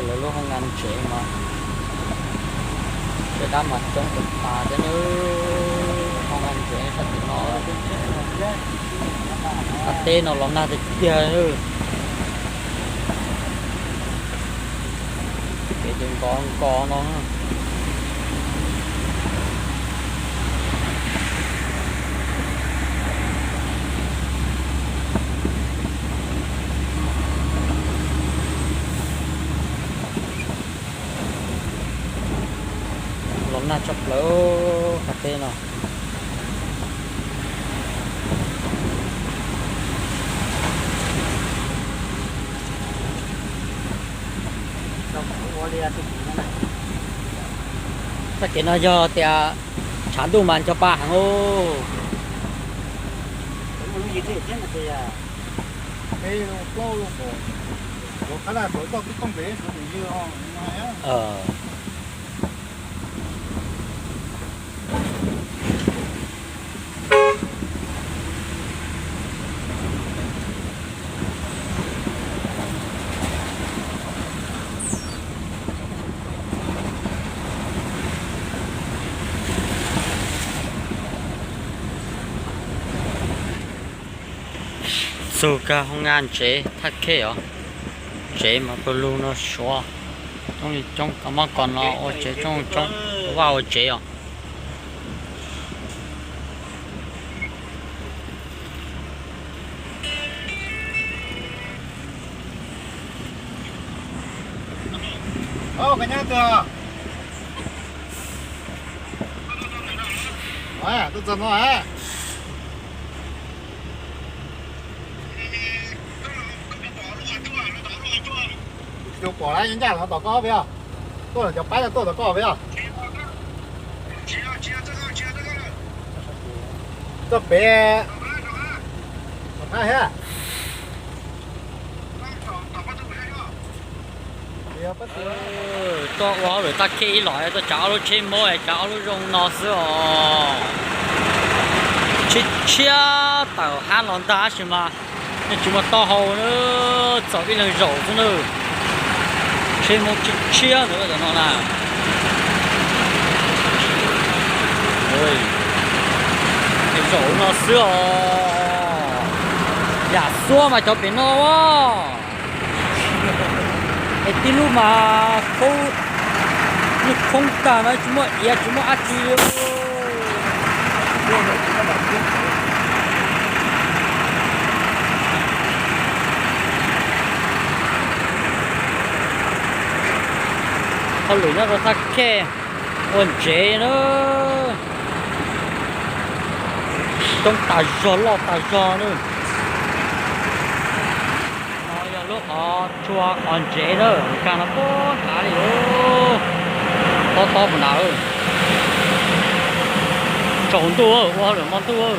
Lawv lub hoo nab ntsev mas tsev dab mas coob tas tas thiab na. Hoo nab ntsev sab tim no, sab teb no los nag tiag tiag. Kev ces nkos nkos no. Los nag tshaj plaws qab teb no. Txoj kev no yog tias tshav ntuj mas ncho pa heev os. Txug kag hoo nab ntsev thaj khej os. Tsev mas pawg lug no suav coob li coob, koj muab koj no ua tsev coob coob, vaj ua tsev os. Koj nyab twg? Tuaj txog no a. Tsis pom lawv nyob nram no tom koj peb os. Tuaj lawm cov paib no tuaj tom koj peb os. Tuaj pem tom qab thiab. Tuaj ua hauj lwm thaj khej ib los tuaj tsav ob lub tsheb mob, tsav ob lub zoo no xwb os. Tshiab tshiab tawm hab los ntag tab sis mas nej tsis muaj taub hau na, txaus ib leeg zaum xwb na. Tsheb mob tshiab tshiab ntawd tam no na. Zaum no xwb os. Yam xuab mas cov pem no. Es tib lub mas khoob, lub khoob tag no tsis muaj iav tsis muaj dab tsi li. Hauj lwm nyob rau thaj khej ua ntsev na. Coob tas zog loj tas zog na. No yog lub qhov tsua qhov ntsev na, nkag no puag nrad li. Tob tob puag nrad. Tsaus ntuj ua hauj lwm hmo ntuj.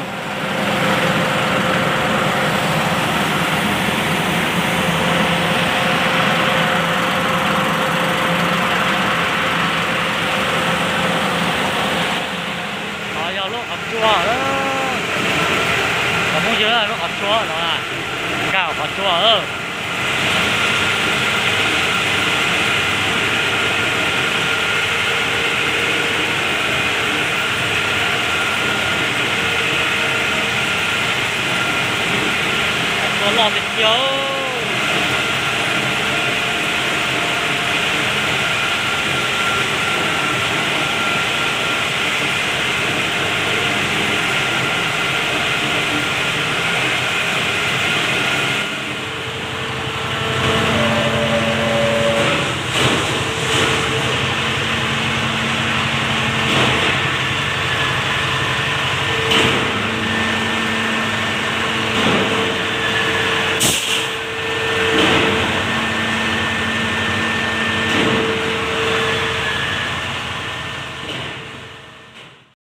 No yog lub qhov tsua, qhov Hmoob yog lub qhov tsua no, nkag qhov tsua. Qhov tsua loj tiag tiag.